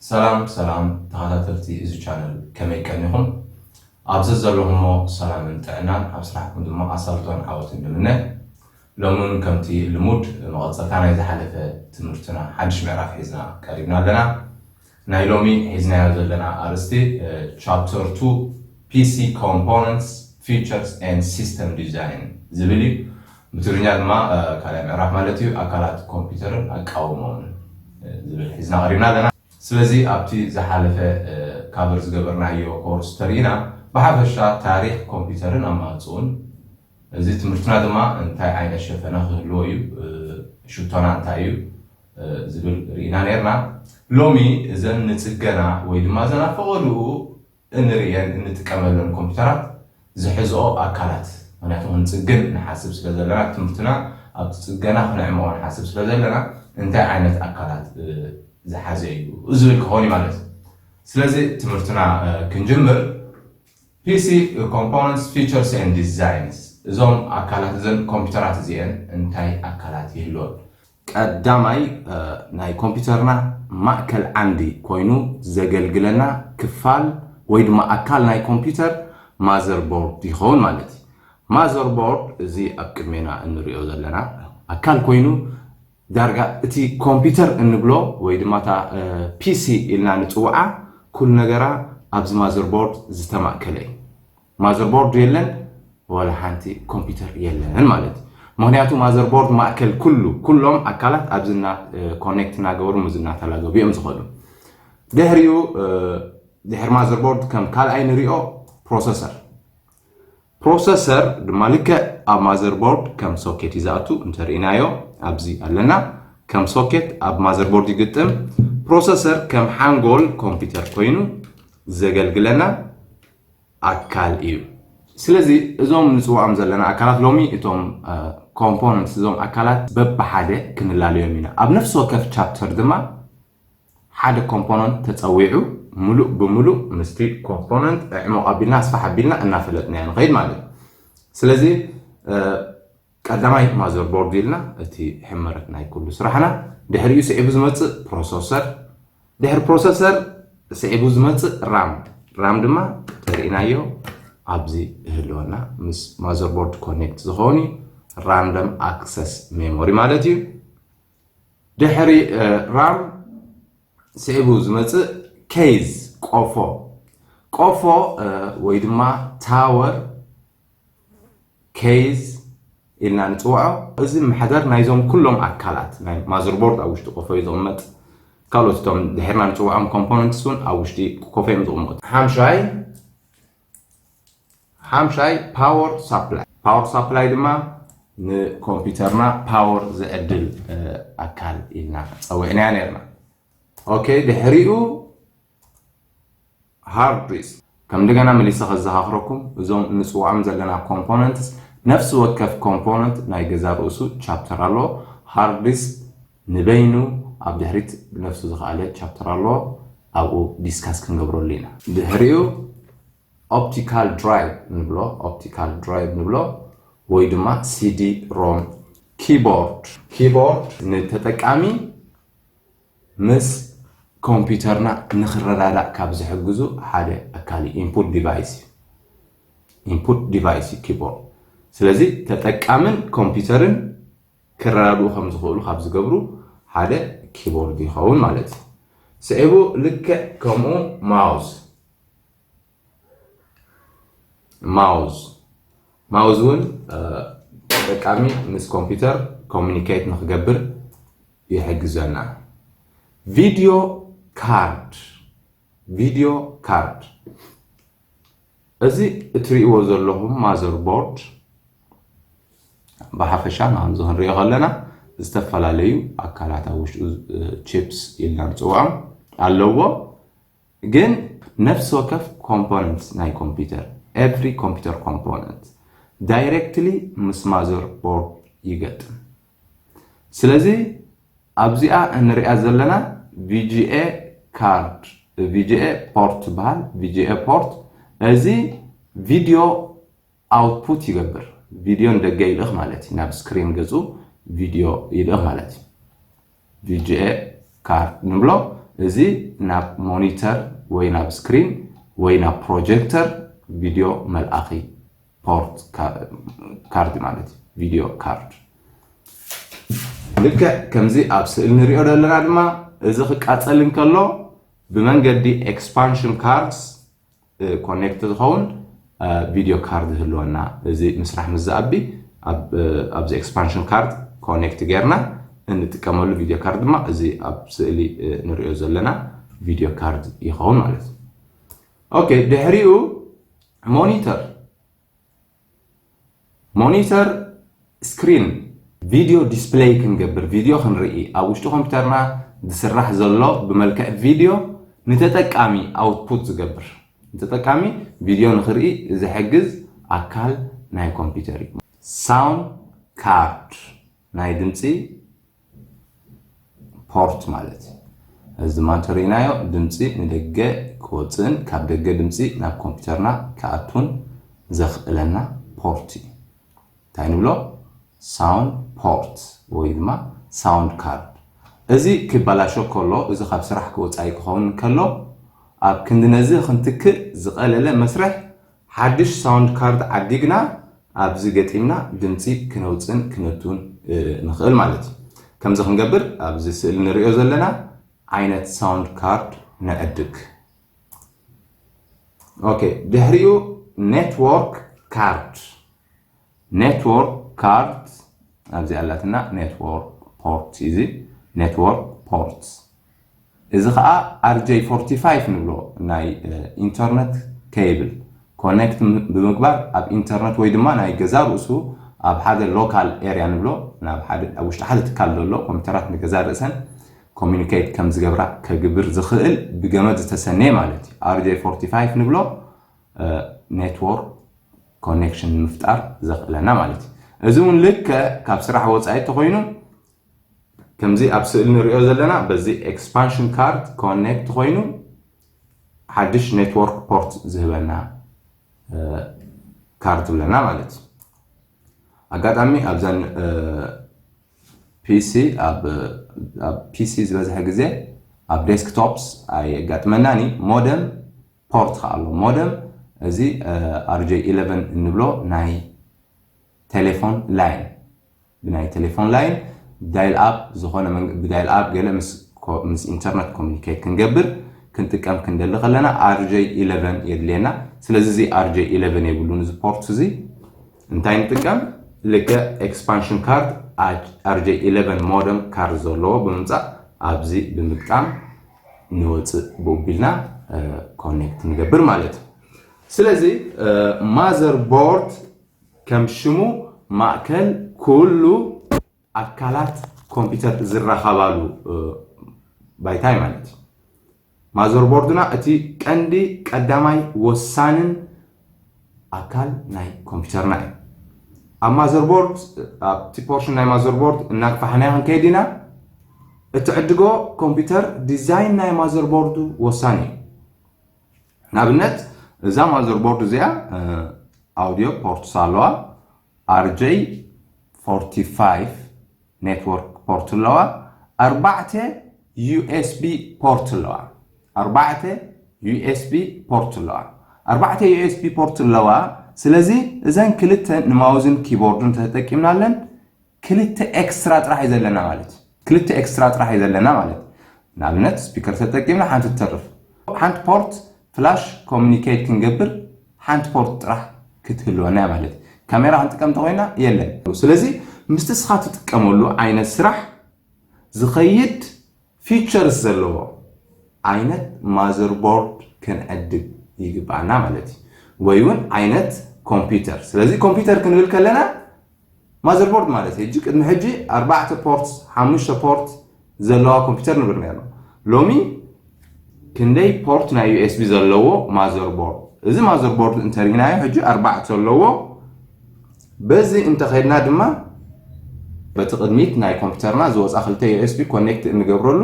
ሰላም ሰላም ተኸታተልቲ እዚ ቻነል፣ ከመይ ቀኒኹም? ኣብ ዘዘለኹሞ ሰላምን ጥዕናን፣ ኣብ ስራሕኩም ድማ ኣሳልጦን ዓወትን ንምነ። ሎሚ እውን ከምቲ ልሙድ፣ መቐጸልታ ናይ ዝሓለፈ ትምህርትና ሓድሽ ምዕራፍ ሒዝና ቀሪብና ኣለና። ናይ ሎሚ ሒዝናዮ ዘለና ኣርእስቲ ቻፕተር ቱ፣ ፒሲ ኮምፖነንትስ፣ ፊቸርስ ኤንድ ሲስተም ዲዛይን ዝብል እዩ። ብትግርኛ ድማ ካልኣይ ምዕራፍ ማለት እዩ፣ ኣካላት ኮምፒውተርን ኣቃውሞምን ዝብል ሒዝና ቀሪብና ኣለና። ስለዚ ኣብቲ ዝሓለፈ ካቨር ዝገበርናዮ ኮርስ ተሪኢና፣ ብሓፈሻ ታሪኽ ኮምፒውተርን ኣማፅኡን፣ እዚ ትምህርትና ድማ እንታይ ዓይነት ሸፈነ ክህልዎ እዩ፣ ሽቶና እንታይ እዩ ዝብል ርኢና ነርና። ሎሚ እዘን ንፅገና ወይ ድማ እዘን ኣብ ፈቐድኡ እንርእየን እንጥቀመለን ኮምፒውተራት ዝሕዝኦ ኣካላት፣ ምክንያቱ ክንፅግን ንሓስብ ስለ ዘለና፣ ትምህርትና ኣብቲ ፅገና ክነዕምቖ ንሓስብ ስለ ዘለና፣ እንታይ ዓይነት ኣካላት ዝሓዘ እዩ ዝብል ክኸውን እዩ ማለት እዩ። ስለዚ ትምህርትና ክንጅምር፣ ፒሲ ኮምፖነንትስ፣ ፊቸርስ ኤንድ ዲዛይንስ፣ እዞም ኣካላት እዘን ኮምፒውተራት እዚአን እንታይ ኣካላት ይህልወን? ቀዳማይ ናይ ኮምፒውተርና ማእከል ዓንዲ ኮይኑ ዘገልግለና ክፋል ወይ ድማ ኣካል ናይ ኮምፒውተር ማዘርቦርድ ይኸውን ማለት እዩ። ማዘርቦርድ እዚ ኣብ ቅድሜና እንሪኦ ዘለና ኣካል ኮይኑ፣ ዳርጋ እቲ ኮምፒውተር እንብሎ ወይ ድማ እታ ፒሲ ኢልና ንፅውዓ ኩሉ ነገራ ኣብዚ ማዘርቦርድ ዝተማእከለ እዩ። ማዘርቦርድ የለን፣ ዋላ ሓንቲ ኮምፒውተር የለን ማለት እዩ። ምክንያቱ ማዘርቦርድ ማእከል ኩሉ፣ ኩሎም ኣካላት ኣብዚ ኮኔክት እናገበሩ ምስ እናተላገቡ እዮም ዝኸዱ። ድሕሪኡ ድሕሪ ማዘርቦርድ ከም ካልኣይ ንሪኦ ፕሮሰሰር። ፕሮሰሰር ድማ ልክዕ ኣብ ማዘርቦርድ ከም ሶኬት እዩ ዝኣቱ። እንተርኢናዮ ኣብዚ ኣለና፣ ከም ሶኬት ኣብ ማዘርቦርድ ይግጥም። ፕሮሰሰር ከም ሓንጎል ኮምፒውተር ኮይኑ ዘገልግለና ኣካል እዩ። ስለዚ እዞም ንፅውዖም ዘለና ኣካላት ሎሚ፣ እቶም ኮምፖነንትስ፣ እዞም ኣካላት በብሓደ ክንላለዮም ኢና። ኣብ ነፍሲ ወከፍ ቻፕተር ድማ ሓደ ኮምፖነንት ተፀዊዑ ሙሉእ ብሙሉእ ምስቲ ኮምፖነንት ዕሙቕ ኣቢልና ኣስፋሕ ኣቢልና እናፈለጥናዮ ንኸይድ ማለት እዩ። ስለዚ ቀዳማይ ማዘርቦርድ ኢልና፣ እቲ ሕመረት ናይ ኩሉ ስራሕና። ድሕሪኡ ስዒቡ ዝመፅእ ፕሮሰሰር፣ ድሕሪ ፕሮሰሰር ስዒቡ ዝመፅእ ራም። ራም ድማ ተሪኢናዮ ኣብዚ እህልወና ምስ ማዘርቦርድ ኮኔክት ዝኾኒ ራንደም ኣክሰስ ሜሞሪ ማለት እዩ። ድሕሪ ራም ስዒቡ ዝመፅእ ኬዝ፣ ቆፎ። ቆፎ ወይ ድማ ታወር፣ ኬዝ ኢልና ንፅውዖ። እዚ መሕደር ናይዞም ኩሎም ኣካላት፣ ናይ ማዘርቦርድ ኣብ ውሽጢ ቆፎ እዩ ዝቕመጥ። ካልኦት እቶም ድሕርና ንፅውዖም ኮምፖነንትስ እውን ኣብ ውሽጢ ኮፎ እዮም ዝቕመጡ። ሓምሻይ ሓምሻይ ፓወር ሳፕላይ። ፓወር ሳፕላይ ድማ ንኮምፒውተርና ፓወር ዝዕድል ኣካል ኢልና ፀዊዕናያ ነርና። ኦኬ፣ ድሕሪኡ ሃርድ ዲስክ። ከም እንደገና መሊሰ ከዘኻኽረኩም፣ እዞም ንፅውዖም ዘለና ኮምፖነንትስ፣ ነፍሲ ወከፍ ኮምፖነንት ናይ ገዛ ርእሱ ቻፕተር ኣለዎ። ሃርድ ዲስክ ንበይኑ ኣብ ድሕሪት ብነፍሱ ዝኸኣለ ቻፕተር ኣለዎ፣ ኣብኡ ዲስካስ ክንገብረሉ ኢና። ድሕሪኡ ኦፕቲካል ድራይቭ ንብሎ፣ ኦፕቲካል ድራይቭ ንብሎ ወይ ድማ ሲዲ ሮም። ኪቦርድ፣ ኪቦርድ ንተጠቃሚ ምስ ኮምፒውተርና ንክረዳዳእ ካብ ዝሕግዙ ሓደ ኣካል እዩ። ኢንፑት ዲቫይስ እዩ። ኢንፑት ዲቫይስ እዩ ኪቦርድ። ስለዚ ተጠቃምን ኮምፒውተርን ክረዳድኡ ከም ዝኽእሉ ካብ ዝገብሩ ሓደ ኪቦርድ ይኸውን ማለት እዩ። ስዒቡ ልክዕ ከምኡ ማውዝ። ማውዝ፣ ማውዝ እውን ተጠቃሚ ምስ ኮምፒውተር ኮሚኒኬት ንክገብር ይሕግዘና። ቪድዮ ካርድ፣ ቪድዮ ካርድ። እዚ እትሪእዎ ዘለኹም ማዘርቦርድ ብሓፈሻ፣ ከምዚ ክንሪኦ ከለና፣ ዝተፈላለዩ ኣካላት ኣብ ውሽጡ፣ ቺፕስ ኢልና ንፅውዖም፣ ኣለዎ። ግን ነፍሲ ወከፍ ኮምፖነንት ናይ ኮምፒውተር፣ every computer component፣ ዳይሬክትሊ ምስ ማዘር ቦርድ ይገጥም። ስለዚ ኣብዚኣ እንሪኣ ዘለና ቪጂኤ ካርድ፣ ቪጂኤ ፖርት ትበሃል። ቪጂኤ ፖርት፣ እዚ ቪድዮ ኣውትፑት ይገብር። ቪድዮ ንደገ ይልእኽ ማለት እዩ። ናብ ስክሪን ገፁ ቪድዮ ይልእኽ ማለት እዩ። ቪጂኤ ካርድ ንብሎ። እዚ ናብ ሞኒተር ወይ ናብ ስክሪን ወይ ናብ ፕሮጀክተር ቪድዮ መልኣኺ ፖርት ካርድ ማለት እዩ። ቪድዮ ካርድ ልክዕ ከምዚ ኣብ ስእሊ ንሪኦ ዘለና ድማ እዚ ክቃፀል እንከሎ ብመንገዲ ኤክስፓንሽን ካርድስ ኮኔክት ዝኸውን ቪድዮ ካርድ ህልወና። እዚ ምስራሕ ምስ ዝኣቢ ኣብዚ ኤክስፓንሽን ካርድ ኮኔክት ጌርና እንጥቀመሉ ቪድዮ ካርድ ድማ እዚ ኣብ ስእሊ ንሪኦ ዘለና ቪድዮ ካርድ ይኸውን ማለት እዩ። ኦኬ፣ ድሕሪኡ ሞኒተር ሞኒተር ስክሪን ቪድዮ ዲስፕሌይ ክንገብር፣ ቪድዮ ክንርኢ፣ ኣብ ውሽጢ ኮምፒውተርና ዝስራሕ ዘሎ ብመልክዕ ቪድዮ ንተጠቃሚ ኣውትፑት ዝገብር፣ ንተጠቃሚ ቪድዮ ንኽርኢ ዝሕግዝ ኣካል ናይ ኮምፒውተር እዩ። ሳውንድ ካርድ ናይ ድምፂ ፖርት ማለት እዩ። እዚ ድማ እንተሪእናዮ ድምፂ ንደገ ክወፅእን ካብ ደገ ድምፂ ናብ ኮምፒውተርና ክኣቱን ዘኽእለና ፖርት እዩ። እንታይ ንብሎ? ሳውንድ ፖርት ወይ ድማ ሳውንድ ካርድ። እዚ ክበላሾ ከሎ፣ እዚ ካብ ስራሕ ክወፃኢ ክኸውን ከሎ፣ ኣብ ክንዲ ነዚ ክንትክእ ዝቐለለ መስርሕ ሓድሽ ሳውንድ ካርድ ዓዲግና ኣብዚ ገጢምና ድምፂ ክነውፅን ክነቱን ንኽእል ማለት እዩ። ከምዚ ክንገብር ኣብዚ ስእሊ ንሪኦ ዘለና ዓይነት ሳውንድ ካርድ ንዕድግ። ኦኬ፣ ድሕሪኡ ኔትወርክ ካርድ። ኔትወርክ ካርድ ኣብዚ ኣላትና ኔትወርክ ፖርት እዚ ኔትወርክ ፖርት እዚ ከዓ ኣር ጀይ ፎርቲ ፋይቭ ንብሎ ናይ ኢንተርነት ኬብል ኮኔክት ብምግባር ኣብ ኢንተርነት ወይ ድማ ናይ ገዛ ርእሱ ኣብ ሓደ ሎካል ኤርያ ንብሎ ኣብ ውሽጢ ሓደ ትካል ዘሎ ኮምፒውተራት ንገዛ ርእሰን ኮሚኒኬት ከም ዝገብራ ከግብር ዝኽእል ብገመድ ዝተሰነየ ማለት እዩ። ኣር ጀይ ፎርቲ ፋይቭ ንብሎ ኔትወርክ ኮኔክሽን ንምፍጣር ዘኽእለና ማለት እዩ። እዚ እውን ልክዕ ካብ ስራሕ ወፃኢ ተኮይኑ ከምዚ ኣብ ስእሊ ንሪኦ ዘለና በዚ ኤክስፓንሽን ካርድ ኮኔክት ኮይኑ ሓድሽ ኔትወርክ ፖርት ዝህበና ካርድ ትብለና ማለት እዩ። ኣጋጣሚ ኣብዘን ፒሲ ኣብ ፒሲ ዝበዝሐ ግዜ ኣብ ዴስክቶፕስ ኣየጋጥመናኒ። ሞደም ፖርት ከዓ ኣሎ። ሞደም እዚ ኣር ጀይ ኢለቨን እንብሎ ናይ ቴሌፎን ላይን ብናይ ቴሌፎን ላይን ዳይል ኣፕ ዝኾነ ብዳይል ኣፕ ገለ ምስ ኢንተርነት ኮሚኒኬት ክንገብር ክንጥቀም ክንደሊ ከለና ኣር ጀይ ኢለቨን የድልየና። ስለዚ እዚ ኣር ጀይ ኢለቨን የብሉን እዚ ፖርት እዚ። እንታይ ንጥቀም? ልክዕ ኤክስፓንሽን ካርድ ኣር ጀይ ኢለቨን ሞደም ካርድ ዘለዎ ብምምፃእ ኣብዚ ብምግጣም ንወፅእ ብኡ ቢልና ኮኔክት ንገብር ማለት እዩ። ስለዚ ማዘር ቦርድ ከም ሽሙ ማእከል ኩሉ ኣካላት ኮምፒውተር ዝራኸባሉ ባይታይ ማለት እዩ። ማዘርቦርድና እቲ ቀንዲ ቀዳማይ ወሳንን ኣካል ናይ ኮምፒውተርና እዩ። ኣብ ማዘርቦርድ ኣብቲ ፖርሽን ናይ ማዘርቦርድ እናግፋሕናዮ ክንከይድ ኢና። እትዕድጎ ኮምፒውተር ዲዛይን ናይ ማዘርቦርዱ ወሳኒ እዩ። ንኣብነት እዛ ማዘርቦርድ እዚኣ ኣውዲዮ ፖርትስ ኣለዋ፣ ኣር ጀይ ፎርቲ ፋይቭ ኔትወርክ ፖርት ኣለዋ፣ ኣርባዕተ ዩ ኤስ ቢ ፖርት ኣለዋ። ኣርባዕተ ዩ ኤስ ቢ ፖርት ኣለዋ። ኣርባዕተ ዩ ኤስ ቢ ፖርት ኣለዋ። ስለዚ እዘን ክልተ ንማውዝን ኪቦርድን ተጠቂምናለን ክልተ ኤክስትራ ጥራሕ እዩ ዘለና ማለት እዩ። ክልተ ኤክስትራ ጥራሕ እዩ ዘለና ማለት እዩ። ንኣብነት ስፒከር ተጠቂምና ሓንቲ ትተርፍ ሓንቲ ፖርት ፍላሽ ኮሚኒኬት ክንገብር ሓንቲ ፖርት ጥራሕ ክትህልወና ማለት እዩ። ካሜራ ክንጥቀም ተኮይና የለን። ስለዚ ምስቲ ስኻ ትጥቀመሉ ዓይነት ስራሕ ዝኸይድ ፊቸርስ ዘለዎ ዓይነት ማዘርቦርድ ክንዕድግ ይግባኣና ማለት እዩ። ወይ እውን ዓይነት ኮምፒውተር። ስለዚ ኮምፒውተር ክንብል ከለና ማዘርቦርድ ማለት ሕጂ ቅድሚ ሕጂ ኣርባዕተ ፖርት ሓሙሽተ ፖርት ዘለዋ ኮምፒውተር ንብል ነርና። ሎሚ ክንደይ ፖርት ናይ ዩ ኤስ ቢ ዘለዎ ማዘርቦርድ። እዚ ማዘርቦርድ እንተሪእናዮ ሕጂ ኣርባዕተ ኣለዎ። በዚ እንተኸድና ድማ በቲ ቅድሚት ናይ ኮምፒውተርና ዝወፃ ክልተ ዩ ኤስ ቢ ኮኔክት እንገብረሉ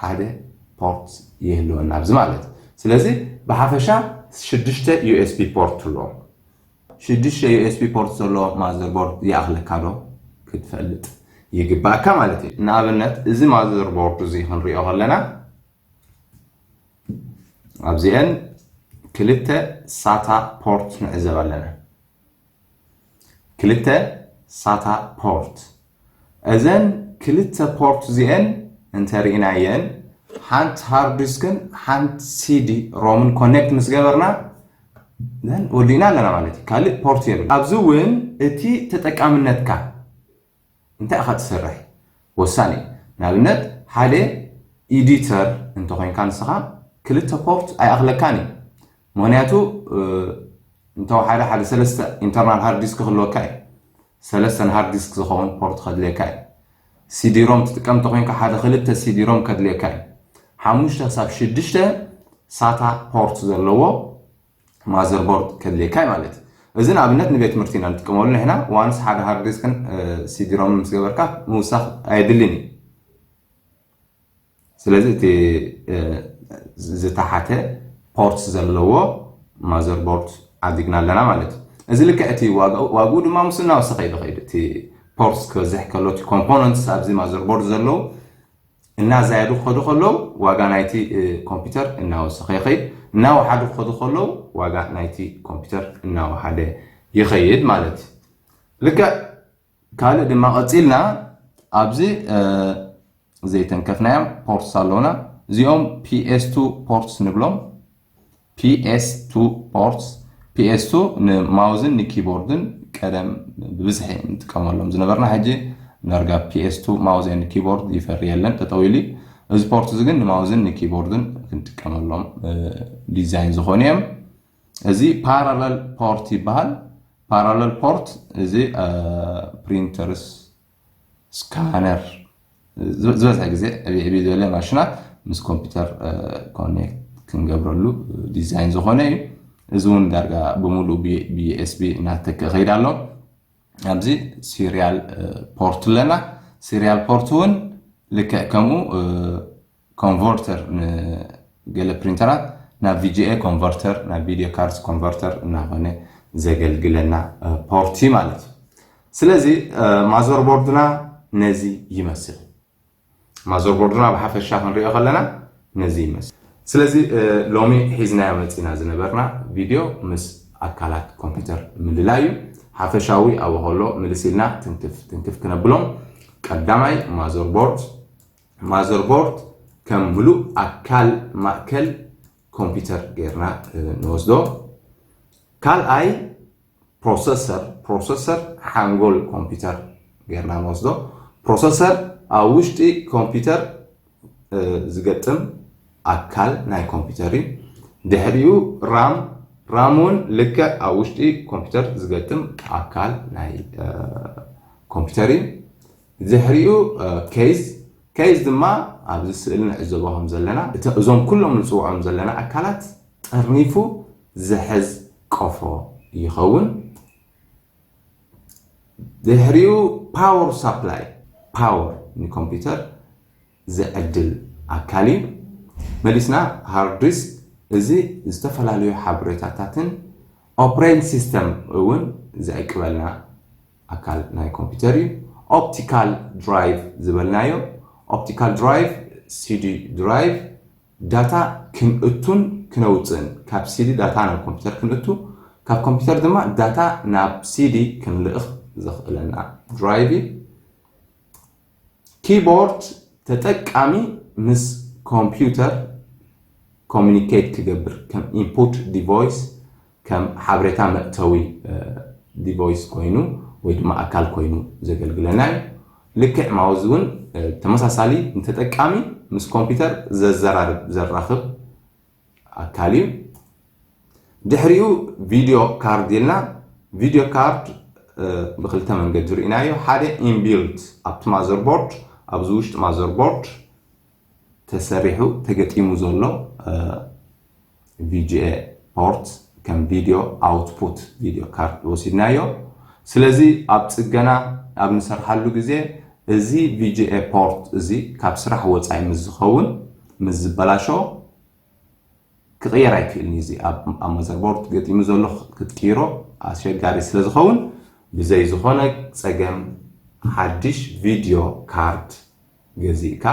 ሓደ ፖርት ይህልወና ኣብዚ ማለት። ስለዚ ብሓፈሻ ሽዱሽተ ዩ ኤስ ቢ ፖርት ኣለዎ። ሽዱሽተ ዩ ኤስ ቢ ፖርት ዘለዎ ማዘርቦርድ ይኣኽለካ ዶ ክትፈልጥ ይግባእካ ማለት እዩ። ንኣብነት እዚ ማዘርቦርድ እዚ ክንሪኦ ከለና ኣብዚአን ክልተ ሳታ ፖርት ንዕዘብ ኣለና። ክልተ ሳታ ፖርት። እዘን ክልተ ፖርት እዚአን እንተርኢናየን ሓንቲ ሃርድ ዲስክን ሓንቲ ሲዲ ሮምን ኮኔክት ምስ ገበርና ወዲእና ኣለና ማለት እዩ። ካልእ ፖርት የብሉ። ኣብዚ እውን እቲ ተጠቃምነትካ እንታይ ኢኻ ትሰርሕ ወሳኒ እዩ። ንኣብነት ሓደ ኤዲተር እንተኮይንካ ንስኻ ክልተ ፖርት ኣይኣኽለካን እዩ። ምክንያቱ እንተወሓደ ሓደ ሰለስተ ኢንተርናል ሃርድ ዲስክ ክህልወካ እዩ። ሰለስተን ሃርድ ዲስክ ዝኸውን ፖርት ከድልየካ እዩ። ሲዲ ሮም ትጥቀም እንተኮይንካ ሓደ ክልተ ሲዲ ሮም ከድልየካ እዩ። ሓሙሽተ ክሳብ ሽዱሽተ ሳታ ፖርት ዘለዎ ማዘርቦርድ ከድልየካ እዩ ማለት እዩ። እዚ ንኣብነት ንቤት ትምህርቲ ኢና ንጥቀመሉ ንሕና። ዋንስ ሓደ ሃርድ ዲስክን ሲዲ ሮም ምስ ገበርካ ምውሳኽ ኣየድልን እዩ። ስለዚ እቲ ዝተሓተ ፖርት ዘለዎ ማዘርቦርድ ዓዲግና ኣለና ማለት እዩ። እዚ ልክዕ እቲ ዋግኡ ድማ ምስ እናወሰኸ እዩ ዝኸይድ። እቲ ፖርት ክበዝሕ ከሎ እቲ ኮምፖነንትስ ኣብዚ ማዘርቦርድ ዘለዉ እናዛየዱ ክኸዱ ከለዉ ዋጋ ናይቲ ኮምፒውተር እናወሰኸ ይኸይድ። እናወሓዱ ክኸዱ ከለዉ ዋጋ ናይቲ ኮምፒውተር እናወሓደ ይኸይድ ማለት እዩ። ልክዕ ካልእ ድማ ቀፂልና ኣብዚ ዘይተንከፍናዮም ፖርትስ ኣለውና። እዚኦም ፒኤስ ቱ ፖርትስ ንብሎም። ፒኤስ ቱ ፖርትስ፣ ፒኤስ ቱ ንማውዝን ንኪቦርድን ቀደም ብብዝሒ ንጥቀመሎም ዝነበርና፣ ሕጂ ነርጋ ፒኤስ ቱ ማውዝ ን ኪቦርድ ይፈሪ የለን፣ ጠጠው ኢሉ። እዚ ፖርት እዚ ግን ንማውዝን ንኪቦርድን ክንጥቀመሎም ዲዛይን ዝኾኑ እዮም። እዚ ፓራለል ፖርት ይበሃል። ፓራለል ፖርት እዚ ፕሪንተርስ፣ ስካነር፣ ዝበዝሐ ግዜ ዕብይ ዝበለ ማሽናት ምስ ኮምፒውተር ኮኔክት ክንገብረሉ ዲዛይን ዝኾነ እዩ። እዚ እውን ዳርጋ ብምሉእ ብዩኤስቢ እናተክእ ከይድ ኣሎ። ኣብዚ ሲሪያል ፖርት ኣለና። ሲሪያል ፖርት እውን ልክዕ ከምኡ ኮንቨርተር፣ ንገለ ፕሪንተራት ናብ ቪጂኤ ኮንቨርተር፣ ናብ ቪዲዮ ካርድስ ኮንቨርተር እናኾነ ዘገልግለና ፖርቲ ማለት እዩ። ስለዚ ማዘርቦርድና ነዚ ይመስል። ማዘርቦርድና ብሓፈሻ ክንሪኦ ከለና ነዚ ይመስል። ስለዚ ሎሚ ሒዝናዮ መፂና ዝነበርና ቪድዮ ምስ ኣካላት ኮምፒውተር ምልላይ እዩ። ሓፈሻዊ ኣብኡ ከሎ ምልስ ኢልና ትንክፍ ትንክፍ ክነብሎም። ቀዳማይ ማዘርቦርድ። ማዘርቦርድ ከም ምሉእ ኣካል ማእከል ኮምፒውተር ጌርና ንወስዶ። ካልኣይ ፕሮሰሰር። ፕሮሰሰር ሓንጎል ኮምፒውተር ጌርና ንወስዶ። ፕሮሰሰር ኣብ ውሽጢ ኮምፒውተር ዝገጥም ኣካል ናይ ኮምፒውተር እዩ። ድሕሪኡ ራም። ራም እውን ልክዕ ኣብ ውሽጢ ኮምፒውተር ዝገጥም ኣካል ናይ ኮምፒውተር እዩ። ድሕሪኡ ኬዝ። ኬዝ ድማ ኣብዚ ስእሊ ንዕዘቦ ከም ዘለና እዞም ኩሎም ንፅውዖም ዘለና ኣካላት ጠርኒፉ ዝሕዝ ቆፎ ይኸውን። ድሕሪኡ ፓወር ሳፕላይ፣ ፓወር ንኮምፒውተር ዝዕድል ኣካል እዩ። መሊስና ሃርድ ዲስክ፣ እዚ ዝተፈላለዩ ሓበሬታታትን ኦፕሬቲንግ ሲስተም እውን ዝዕቅበልና ኣካል ናይ ኮምፒውተር እዩ። ኦፕቲካል ድራይቭ ዝበልናዮ፣ ኦፕቲካል ድራይቭ፣ ሲዲ ድራይቭ፣ ዳታ ክንእቱን ክነውፅእን፣ ካብ ሲዲ ዳታ ናብ ኮምፒውተር ክንእቱ፣ ካብ ኮምፒውተር ድማ ዳታ ናብ ሲዲ ክንልእኽ ዘኽእለና ድራይቭ እዩ። ኪቦርድ ተጠቃሚ ምስ ኮምፒውተር ኮሚኒኬት ክገብር ከም ኢንፑት ዲቫይስ፣ ከም ሓበሬታ መእተዊ ዲቫይስ ኮይኑ ወይ ድማ ኣካል ኮይኑ ዘገልግለና እዩ። ልክዕ ማውዝ እውን ተመሳሳሊ ንተጠቃሚ ምስ ኮምፒውተር ዘዘራርብ ዘራኽብ ኣካል እዩ። ድሕሪኡ ቪድዮ ካርድ ኢልና፣ ቪድዮ ካርድ ብክልተ መንገዲ ርኢናዮ። ሓደ ኢንቢልት ኣብቲ ማዘርቦርድ፣ ኣብዚ ውሽጢ ማዘርቦርድ ተሰሪሑ ተገጢሙ ዘሎ ቪጂኤ ፖርት ከም ቪድዮ ኣውትፑት ቪድዮ ካርድ ወሲድናዮ። ስለዚ ኣብ ፅገና ኣብ ንሰርሓሉ ግዜ እዚ ቪጂኤ ፖርት እዚ ካብ ስራሕ ወፃኢ ምስ ዝኸውን፣ ምስ ዝበላሾ ክቕየር ኣይክእልን እዩ። እዚ ኣብ ማዘርቦርድ ገጢሙ ዘሎ ክትቅይሮ ኣሸጋሪ ስለ ዝኸውን ብዘይ ዝኾነ ፀገም ሓድሽ ቪድዮ ካርድ ገዚእካ፣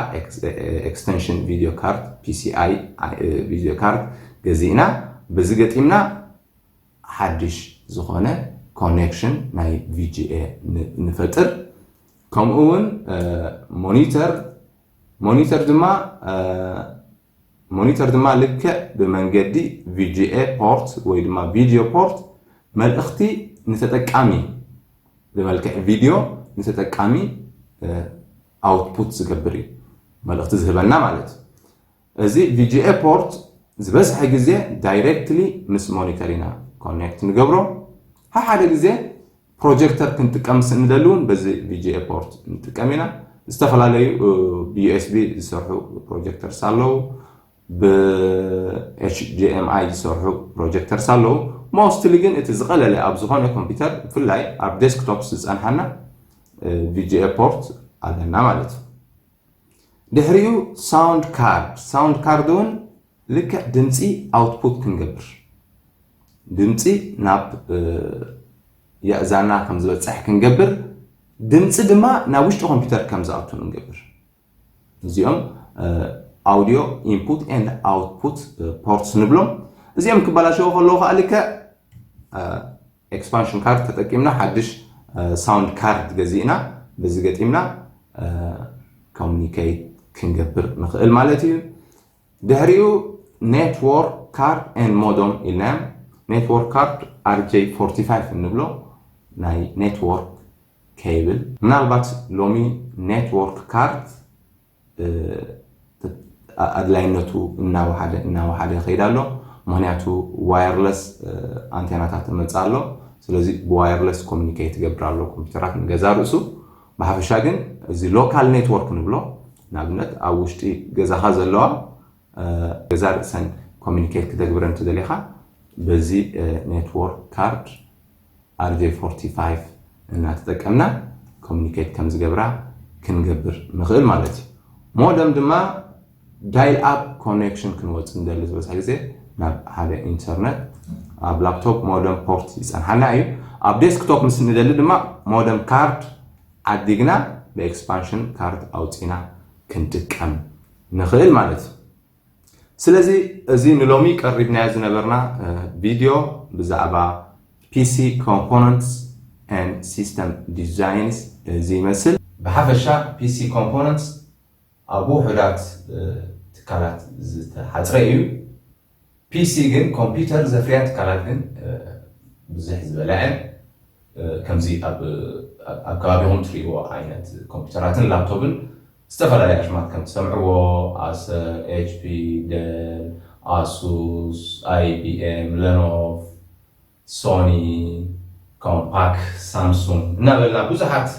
ኤክስቴንሽን ቪድዮ ካርድ፣ ፒሲኣይ ቪድዮ ካርድ ገዚእና፣ በዚ ገጢምና ሓድሽ ዝኾነ ኮኔክሽን ናይ ቪጂኤ ንፈጥር። ከምኡ እውን ሞኒተር ሞኒተር ድማ ሞኒተር ድማ ልክዕ ብመንገዲ ቪጂኤ ፖርት ወይ ድማ ቪዲዮ ፖርት መልእኽቲ ንተጠቃሚ ብመልክዕ ቪዲዮ ንተጠቃሚ ኣውትፑት ዝገብር እዩ፣ መልእኽቲ ዝህበና ማለት እዩ። እዚ ቪጂኤ ፖርት ዝበዝሐ ግዜ ዳይሬክትሊ ምስ ሞኒተር ኢና ኮኔክት ንገብሮ። ሓደ ግዜ ፕሮጀክተር ክንጥቀም ምስ እንደሊ እውን በዚ ቪጂኤ ፖርት ንጥቀም ኢና። ዝተፈላለዩ ብዩኤስቢ ዝሰርሑ ፕሮጀክተርስ ኣለዉ፣ ብኤችዲኤምኣይ ዝሰርሑ ፕሮጀክተርስ ኣለዉ። ሞስትሊ ግን እቲ ዝቐለለ ኣብ ዝኾነ ኮምፒውተር ብፍላይ ኣብ ዴስክቶፕ ዝፀንሓና ቪጂኤ ፖርት ኣለና ማለት እዩ። ድሕሪኡ ሳውንድ ካርድ፣ ሳውንድ ካርድ እውን ልክዕ ድምፂ ኣውትፑት ክንገብር፣ ድምፂ ናብ የእዛና ከም ዝበፅሕ ክንገብር፣ ድምፂ ድማ ናብ ውሽጢ ኮምፒውተር ከም ዝኣቱ ንገብር። እዚኦም ኣውዲዮ ኢንፑት ኤንድ ኣውትፑት ፖርትስ ንብሎም። እዚኦም ክበላሸው ከለዉ ከዓ ልክዕ ኤክስፓንሽን ካርድ ተጠቂምና ሓድሽ ሳውንድ ካርድ ገዚእና በዚ ገጢምና ኮሚኒኬት ክንገብር ንኽእል ማለት እዩ። ድሕሪኡ ኔትወርክ ካርድ ኤንድ ሞደም ኢልና እዮም። ኔትወርክ ካርድ ኣርጄ ፎርቲ ፋይቭ እንብሎ ናይ ኔትወርክ ኬብል። ምናልባት ሎሚ ኔትወርክ ካርድ ኣድላይነቱ እናወሓደ እናወሓደ ይኸይድ ኣሎ። ምክንያቱ ዋየርለስ ኣንቴናታት መፅእ ኣሎ። ስለዚ ብዋየርለስ ኮሚኒኬት ይገብር ኣሎ ኮምፒውተራት ንገዛ ርእሱ። ብሓፈሻ ግን እዚ ሎካል ኔትወርክ ንብሎ፣ ንኣብነት ኣብ ውሽጢ ገዛኻ ዘለዋ ገዛ ርእሰን ኮሚኒኬት ክተግብረን እንተደሊኻ በዚ ኔትወርክ ካርድ ኣርጄ ፎርቲ ፋይቭ እናተጠቀምና ኮሚኒኬት ከም ዝገብራ ክንገብር ንኽእል ማለት እዩ። ሞደም ድማ ዳይል ኣፕ ኮኔክሽን ክንወፅእ እንደሊ ዝበዝሕ ግዜ ናብ ሓደ ኢንተርነት ኣብ ላፕቶፕ ሞደም ፖርት ይፀንሓና እዩ። ኣብ ዴስክቶፕ ምስ እንደሊ ድማ ሞደም ካርድ ዓዲግና ብኤክስፓንሽን ካርድ ኣውፂና ክንጥቀም ንኽእል ማለት እዩ። ስለዚ እዚ ንሎሚ ቀሪብናዮ ዝነበርና ቪድዮ ብዛዕባ ፒሲ ኮምፖነንትስ ኤንድ ሲስተም ዲዛይንስ እዚ ይመስል። ብሓፈሻ ፒሲ ኮምፖነንትስ ኣብ ውሑዳት ትካላት ዝተሓፅረ እዩ። ፒሲ ግን ኮምፒውተር ዘፍርያ ትካላት ግን ብዙሕ ዝበልዐ፣ ከምዚ ኣብ ከባቢኹም ትርእይዎ ዓይነት ኮምፒውተራትን ላፕቶፕን ዝተፈላለዩ ኣሽማት ከም ትሰምዕዎ ኣሰር፣ ኤችፒ፣ ደል፣ ኣሱስ፣ ኣይቢኤም፣ ለኖቭ፣ ሶኒ፣ ኮምፓክ፣ ሳምሱንግ እናበልና ብዙሓት፣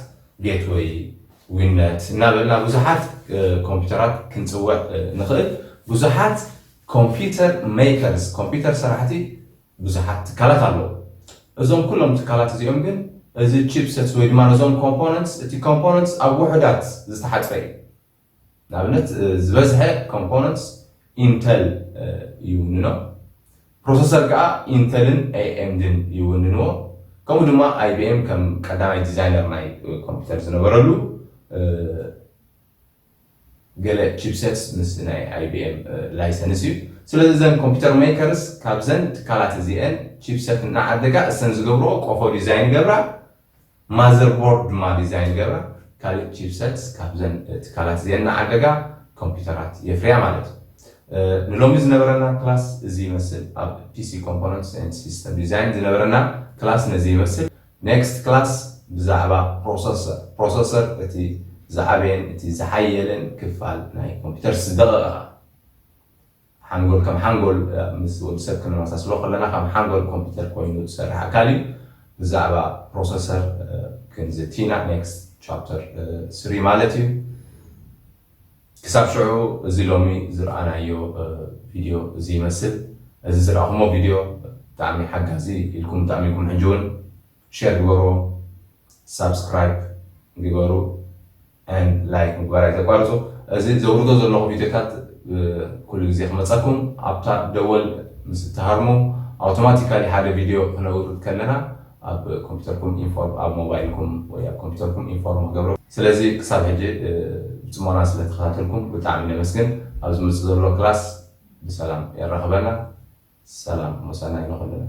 ጌትወይ፣ ዊነት እናበልና ብዙሓት ኮምፒውተራት ክንፅውዕ ንኽእል። ብዙሓት ኮምፒውተር ሜከርስ፣ ኮምፒውተር ሰራሕቲ ብዙሓት ትካላት ኣለዉ። እዞም ኩሎም ትካላት እዚኦም ግን እዚ ቺፕሰትስ ወይ ድማ ነዞም ኮምፖነንትስ፣ እቲ ኮምፖነንትስ ኣብ ውሑዳት ዝተሓፅረ እዩ። ንኣብነት ዝበዝሐ ኮምፖነንትስ ኢንተል ይውንኖ፣ ፕሮሰሰር ከዓ ኢንተልን ኤኤምድን ይውንንዎ። ከምኡ ድማ ኣይቢኤም ከም ቀዳማይ ዲዛይነር ናይ ኮምፒውተር ዝነበረሉ ገለ ቺፕሰትስ ምስ ናይ ኣይቢኤም ላይሰንስ እዩ። ስለዚ እዘን ኮምፒውተር ሜከርስ ካብዘን ትካላት እዚአን ቺፕሰት እናዓደጋ እሰን ዝገብርኦ ቆፎ ዲዛይን ገብራ፣ ማዘርቦርድ ድማ ዲዛይን ገብራ፣ ካልእ ቺፕሰትስ ካብዘን ትካላት እዚአን እናዓደጋ ኮምፒውተራት የፍርያ ማለት እዩ። ንሎሚ ዝነበረና ክላስ እዚ ይመስል። ኣብ ፒሲ ኮምፖነንትስ ኤንድ ሲስተም ዲዛይን ዝነበረና ክላስ ነዚ ይመስል። ኔክስት ክላስ ብዛዕባ ፕሮሰሰር፣ ፕሮሰሰር እቲ ዝዓበየን እቲ ዝሓየለን ክፋል ናይ ኮምፒውተር ዝደቐቐ ሓንጎል ከም ሓንጎል ምስ ወዲ ሰብ ክነመሳስሎ ከለና ከም ሓንጎል ኮምፒውተር ኮይኑ ዝሰርሕ ኣካል እዩ። ብዛዕባ ፕሮሰሰር ክንዝቲ ኢና ኔክስት ቻፕተር ስሪ ማለት እዩ። ክሳብ ሽዑ እዚ ሎሚ ዝረኣናዮ ቪድዮ እዚ ይመስል። እዚ ዝረኣኹሞ ቪድዮ ብጣዕሚ ሓጋዚ ኢልኩም ብጣዕሚ ኢልኩም ሕጂ እውን ሼር ግበርዎ፣ ሳብስክራይብ ግበሩ፣ ን ላይክ ምግባር ኣይተቋርፁ። እዚ ዘውርዶ ዘለኹ ቪድዮታት ኩሉ ግዜ ክመፀኩም ኣብታ ደወል ምስ እትሃርሙ ኣውቶማቲካሊ ሓደ ቪድዮ ክነውርድ ከለና ኣብ ኮምፒውተርኩም ኢንፎርም ኣብ ሞባይልኩም ወይ ኣብ ኮምፒውተርኩም ኢንፎርም ክገብሩ። ስለዚ ክሳብ ሕጂ ብፅሞና ስለተኸታተልኩም ብጣዕሚ ነመስግን። ኣብ ዝመፅእ ዘሎ ክላስ ብሰላም የራኽበና። ሰላም ምሳና ንኹልና።